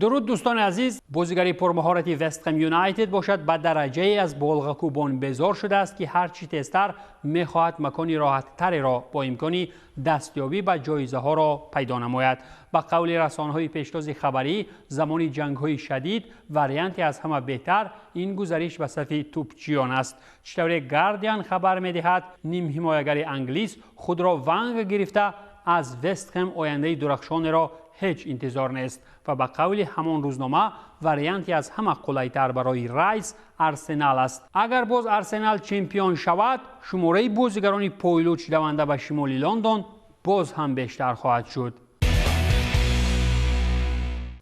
Дуруд, дӯстони азиз. Бозигари пурмаҳорати Вестхэм Юнайтед бошад, ба дараҷае аз болғакӯбон безор шудааст, ки ҳарчи тезтар мехоҳад макони роҳаттареро бо имкони дастёбӣ ба ҷоизаҳоро пайдо намояд. Ба қавли расонаҳои пештози хабарӣ, замони ҷангҳои шадид варианте аз ҳама беҳтар ин гузариш ба сафи тӯпчиён аст. Чӣ тавре Гардиан хабар медиҳад, нимҳимоягари англис худро ванг гирифта, аз Вестхэм ояндаи дурахшонеро ҳеҷ интизор нест ва ба қавли ҳамон рӯзнома, варианте аз ҳама қулайтар барои Райс Арсенал аст. Агар боз Арсенал чемпион шавад, шумораи бозигарони пойлуч даванда ба шимоли Лондон боз ҳам бештар хоҳад шуд.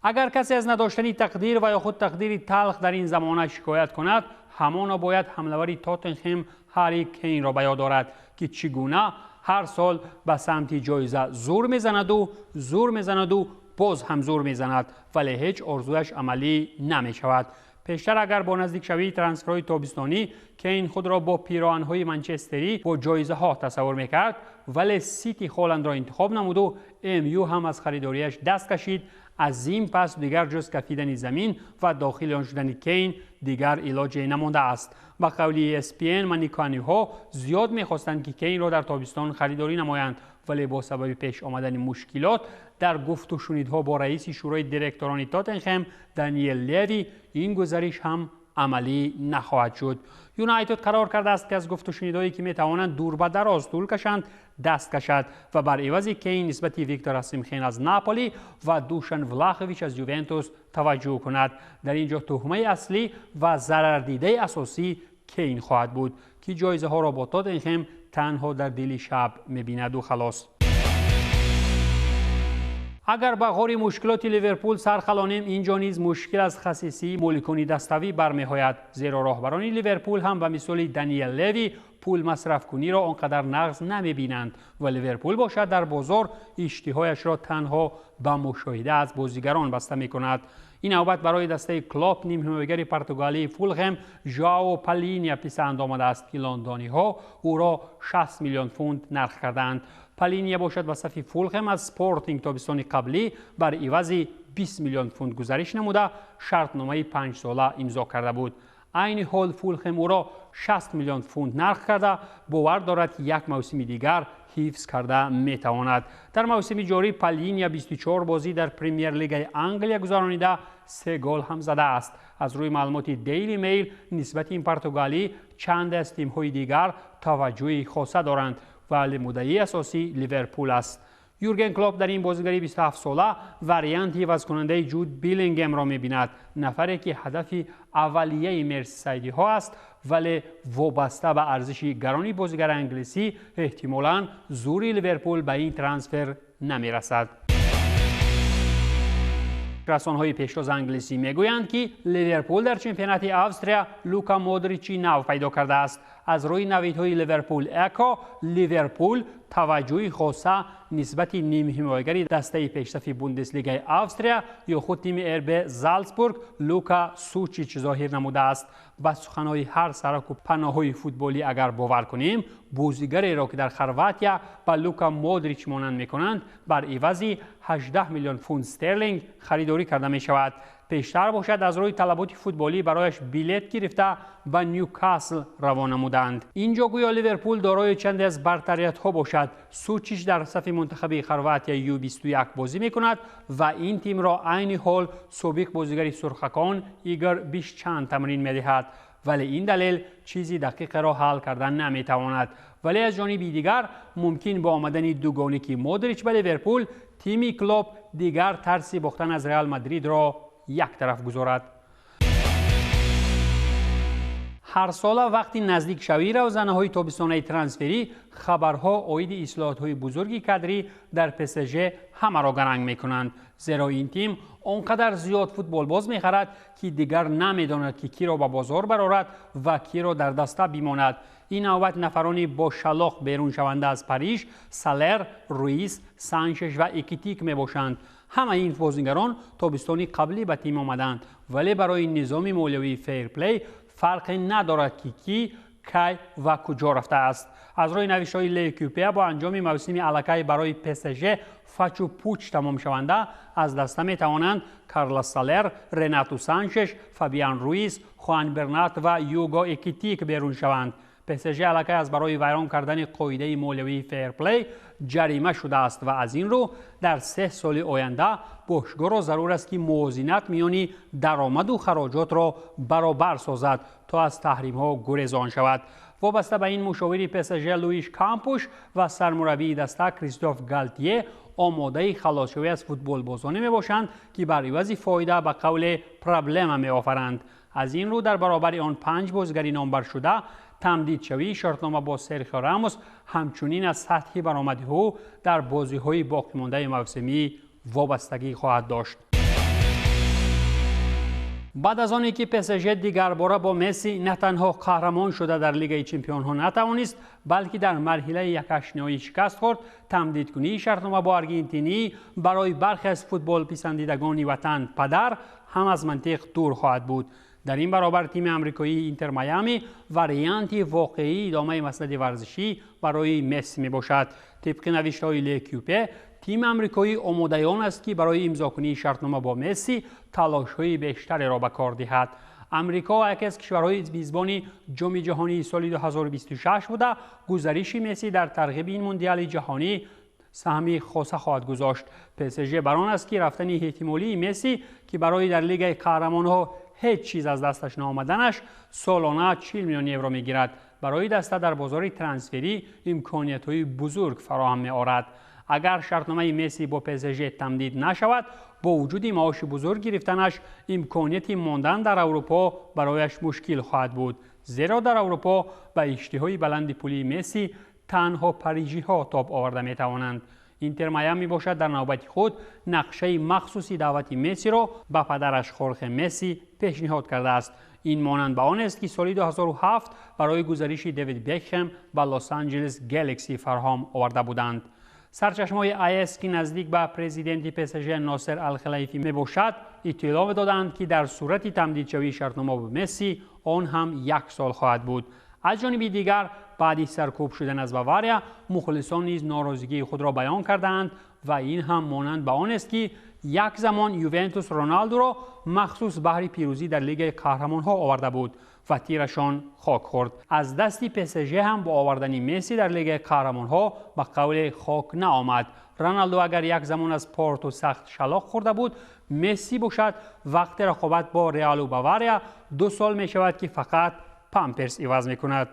Агар касе аз надоштани тақдир ва ё худ тақдири талх дар ин замона шикоят кунад, ҳамоно бояд ҳамлавари Тоттенхем Ҳарри Кейнро ба ёд орад, ки чӣ гуна ҳар сол ба самти ҷоиза зур мезанаду, зур мезанаду, боз ҳам зур мезанад, вале ҳеҷ орзуяш амалӣ намешавад. Пештар агар бо наздикшавии трансферҳои тобистонӣ Кейн худро бо пироҳанҳои манчестерӣ бо ҷоизаҳо тасаввур мекард, вале Сити Холандро интихоб намуду МЮ ҳам аз харидориаш даст кашид. Аз ин пас дигар ҷуз кафидани замин ва дохили он шудани Кейн дигар илоҷе намондааст. Ба қавли ESPN, маниканиҳо зиёд мехостанд, ки Кейнро дар тобистон харидорӣ намоянд, вале бо сабаби пеш омадани мушкилот дар гуфтушунидҳо бо раиси шӯрои директорони Тоттенхем Даниел Леви, ин гузариш ҳам амалӣ нахоҳад шуд. Юнайтед қарор кардааст, ки аз гуфтушунидҳое, ки метавонанд дур ба дароз тӯл кашанд, даст кашад ва бар ивази Кейн нисбати Виктор Осимхен аз Наполи ва Душан Влахович аз Ювентус таваҷҷӯҳ кунад. Дар ин ҷо туҳмаи аслӣ ва зарардидаи асосӣ Кейн хоҳад буд, ки ҷоизаҳоро бо Тоттенхем танҳо дар дили шаб мебинаду халос. Агар ба ғори мушкилоти Ливерпул сар халонем, ин ҷо низ мушкил аз хасисии моликони даставӣ бармеояд, зеро роҳбарони Ливерпул ҳам ба мисоли Даниел Леви пул масрафкуниро он қадар нағз намебинанд ва Ливерпул бошад, дар бозор иштиҳояшро танҳо ба мушоҳида аз бозигарон баста мекунад. Ин навбат барои дастаи Клоп нимҳимоягари португалии Фулхем Жоао Палиния писанд омадааст, ки лондониҳо ӯро 60 миллион фунт нарх кардаанд. Палиния бошад, ба сафи Фулхем аз Спортинг тобистони қаблӣ бар ивази 20 миллион фунт гузариш намуда, шартномаи 5-сола имзо карда буд. Айни ҳол Фулхем ӯро 60 миллион фунт нарх карда, бовар дорад, ки як мавсими дигар ҳифз карда метавонад. Дар мавсими ҷорӣ Палиния 24 бозӣ дар Премьер-лигаи Англия гузаронида, се гол ҳам задааст. Аз рӯи маълумоти Дейли Мейл, нисбати ин португалӣ чанде аз тимҳои дигар таваҷҷӯҳи хоса доранд, вале муддаии асосӣ Ливерпул аст. Юрген Клоп дар ин бозигари 27-сола варианти ивазкунандаи Ҷуд Билингемро мебинад, нафаре ки ҳадафи аввалияи мерсисайдиҳо аст, вале вобаста ба арзиши гарони бозигари англисӣ эҳтимолан зури Ливерпул ба ин трансфер намерасад. Расонҳои пешроз англисӣ мегӯянд, ки Ливерпул дар чемпионати Австрия Лука Модричи нав пайдо кардааст. Аз рӯи навидҳои Ливерпул Эко, Ливерпул таваҷҷӯҳи хоса нисбати нимҳимоягари дастаи пешсафи Бундеслигаи Австрия ё худ тими РБ Залцбург Лука Сучич зоҳир намудааст. Ба суханҳои ҳар сараку паноҳҳои футболӣ агар бовар кунем, бозигареро, ки дар Хорватия ба Лука Модрич монанд мекунанд, бар ивази 18 миллион фунт стерлинг харидорӣ карда мешавад. Пештар бошад, аз рӯи талаботи футболӣ барояш билет гирифта, ба Нюкасл равон намуданд. Ин ҷо гӯё Ливерпул дорои чанде аз бартариятҳо бошад. Сучич дар сафи мунтахаби Хорватия Ю21 бозӣ мекунад ва ин тимро айни ҳол собиқ бозигари сурхакон Игор Бишчан тамрин медиҳад, вале ин далел чизи дақиқеро ҳал кардан наметавонад. Вале аз ҷониби дигар, мумкин бо омадани дугоники Модрич ба Ливерпул тими Клоп дигар тарси бохтан аз Реал Мадридро як тараф гузорад. Ҳарсола вақти наздикшавии равзанаҳои тобистонаи трансферӣ хабарҳо оиди ислоҳотҳои бузурги кадрӣ дар ПСЖ ҳамаро гаранг мекунанд, зеро ин тим он қадар зиёд футболбоз мехарад, ки дигар намедонад, ки киро ба бозор барорад ва киро дар даста бимонад. Ин навбат нафарони бо шалоқ беруншаванда аз Париж Салер, Руис, Саншеш ва Экитик мебошанд. Ҳамаи ин бозигарон тобистони қаблӣ ба тим омаданд, вале барои низоми молиявии фейрплей фарқе надорад, ки кӣ Кай ва куҷо рафтааст. Аз рӯи навиштаҳои Лекюпе, бо анҷоми мавсими аллакай барои ПСЖ фачу пуч тамомшаванда, аз даста метавонанд Карлос Солер, Ренату Санчеш, Фабиан Руис, Хуан Бернат ва Юго Экитик берун шаванд. ПСЖ аллакай аз барои вайрон кардани қоидаи молиявии фейрплей ҷарима шудааст ва аз ин рӯ дар 3 соли оянда бошгоҳро зарур аст, ки мувозинат миёни даромаду хароҷотро баробар созад, то аз таҳримҳо гурезон шавад. Вобаста ба ин, мушовири ПСЖ Луиш Кампуш ва сармураббии даста Кристоф Галтие омодаи халосшавӣ аз футболбозоне мебошанд, ки бар ивази фоида, ба қавле, проблема меофаранд. Аз ин рӯ, дар баробари он панҷ бозигари номбаршуда, тамдидшавии шартнома бо Серхио Рамос ҳамчунин аз сатҳи баромади ӯ дар бозиҳои боқимондаи мавсимӣ вобастагӣ хоҳад дошт. Баъд аз оне ки ПСЖ дигарбора бо Месси на танҳо қаҳрамон шуда дар Лигаи чемпионҳо натавонист, балки дар марҳилаи якҳаштниҳоӣ шикаст хӯрд, тамдидкунии шартнома бо аргентинӣ барои бархе аз футболписандидагони ватан падар ҳам аз мантиқ дур хоҳад буд. Дар ин баробар, тими амрикоии Интер Майами варианти воқеии идомаи маснади варзишӣ барои Месси мебошад. Тибқи навиштаҳои Лекюпе, тими амрикоӣ омодаи он аст, ки барои имзокунии шартнома бо Месси талошҳои бештареро ба кор диҳад. Амрико яке аз кишварҳои мизбони Ҷоми ҷаҳонии соли 2026 буда, гузариши Месси дар тарғиби ин мундиали ҷаҳонӣ саҳми хоса хоҳад гузошт. ПСЖ бар он аст, ки рафтани эҳтимолии Месси, ки барои дар Лигаи қаҳрамонҳо ҳеҷ чиз аз дасташ наомаданаш солона 40 миллион евро мегирад, барои даста дар бозори трансферӣ имкониятҳои бузург фароҳам меорад. Агар шартномаи Месси бо ПСЖ тамдид нашавад, бо вуҷуди маоши бузург гирифтанаш, имконияти мондан дар Аврупо барояш мушкил хоҳад буд, зеро дар Аврупо ба иштиҳои баланди пулии Месси танҳо парижиҳо тоб оварда метавонанд. Интер Майами бошад, дар навбати худ нақшаи махсуси даъвати Мессиро ба падараш Хорхе Месси пешниҳод кардааст. Ин монанд ба он аст, ки соли 2007 барои гузариши Дэвид Бекхем ба Лос-Анҷелес Гэлакси фарҳом оварда буданд. Сарчашмаҳои АС, ки наздик ба президенти ПСЖ Носер Алхалайфӣ мебошад, иттилоъ доданд, ки дар сурати тамдидшавии шартнома бо Месси, он ҳам як сол хоҳад буд. Аз ҷониби дигар, баъди саркӯб шудан аз Бавария, мухлисон низ норозигии худро баён кардаанд ва ин ҳам монанд ба он аст, ки як замон Ювентус Роналдуро махсус баҳри пирӯзӣ дар Лигаи қаҳрамонҳо оварда буд ва тирашон хок хӯрд. Аз дасти ПСЖ ҳам бо овардани Месси дар Лигаи қаҳрамонҳо, ба қавле, хок наомад. Роналду агар як замон аз Порту сахт шалоқ хӯрда буд, Месси бошад, вақти рақобат бо Реалу Бавария, 2 сол мешавад, ки фақат памперс иваз мекунад.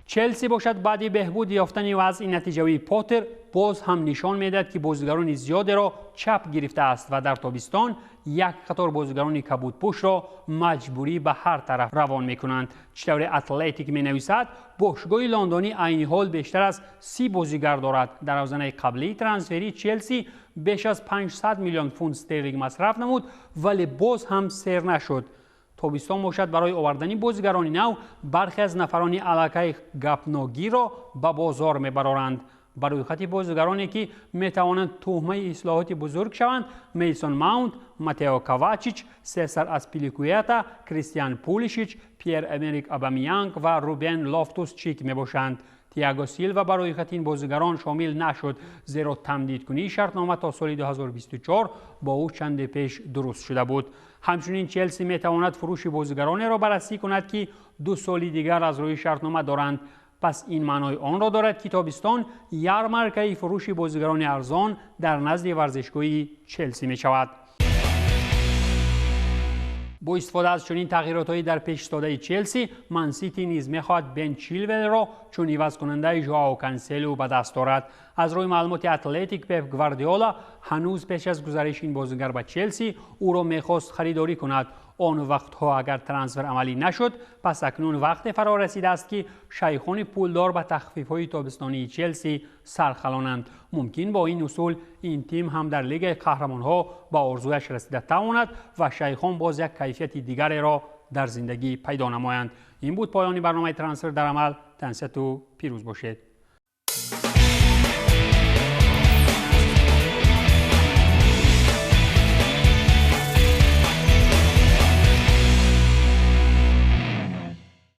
Челси бошад, баъди беҳбуд ёфтани вазъи натиҷавии Поттер, боз ҳам нишон медиҳад, ки бозигарони зиёдеро чап гирифтааст ва дар тобистон як қатор бозигарони кабудпӯшро маҷбурӣ ба ҳар тараф равон мекунанд. Чӣ тавре Атлетик менависад, бошгоҳи лондонӣ айни ҳол бештар аз 30 бозигар дорад. Дар авзанаи қаблии трансферии Челси беш аз 500 миллион фунт стерлинг масраф намуд, вале боз ҳам сер нашуд. Тобистон бошад, барои овардани бозигарони нав бархе аз нафарони аллакай гапногиро ба бозор мебароранд. Ба рӯйхати бозигароне, ки метавонанд тӯҳмаи ислоҳоти бузург шаванд, Мейсон Маунт, Матео Ковачич, Сесар Аспиликуята, Кристиан Пулишич, Пьер Эмерик Абамиянг ва Рубен Лофтус Чик мебошанд. Тиаго Силва ба рӯйхати ин бозигарон шомил нашуд, зеро тамдидкунии шартнома то соли 2024 бо ӯ чанде пеш дуруст шуда буд. Ҳамчунин Челси метавонад фурӯши бозигаронеро баррасӣ кунад, ки 2 соли дигар аз рӯи шартнома доранд. Пас ин маънои онро дорад, ки тобистон ярмаркаи фурӯши бозигарони арзон дар назди варзишгоҳи Челси мешавад. Бо истифода аз чунин тағйиротҳои дар пешистодаи Челси, Мансити низ мехоҳад Бен Чилвелро чун ивазкунандаи Жоао Канселу ба даст дорад. Аз рӯи маълумоти Атлетик, Пеп Гвардиола ҳанӯз пеш аз гузариши ин бозигар ба Челси ӯро мехост харидорӣ кунад. Он вақтҳо агар трансфер амалӣ нашуд, пас акнун вақте фаро расидааст, ки шайхони пулдор ба тахфифҳои тобистонии Челси сархалонанд. Мумкин, бо ин усул ин тим ҳам дар Лигаи қаҳрамонҳо ба орзуяш расида тавонад ва шайхон боз як кайфияти дигареро дар зиндагӣ пайдо намоянд. Ин буд поёни барномаи «Трансфер дар амал». Тансиҳату пирӯз бошед.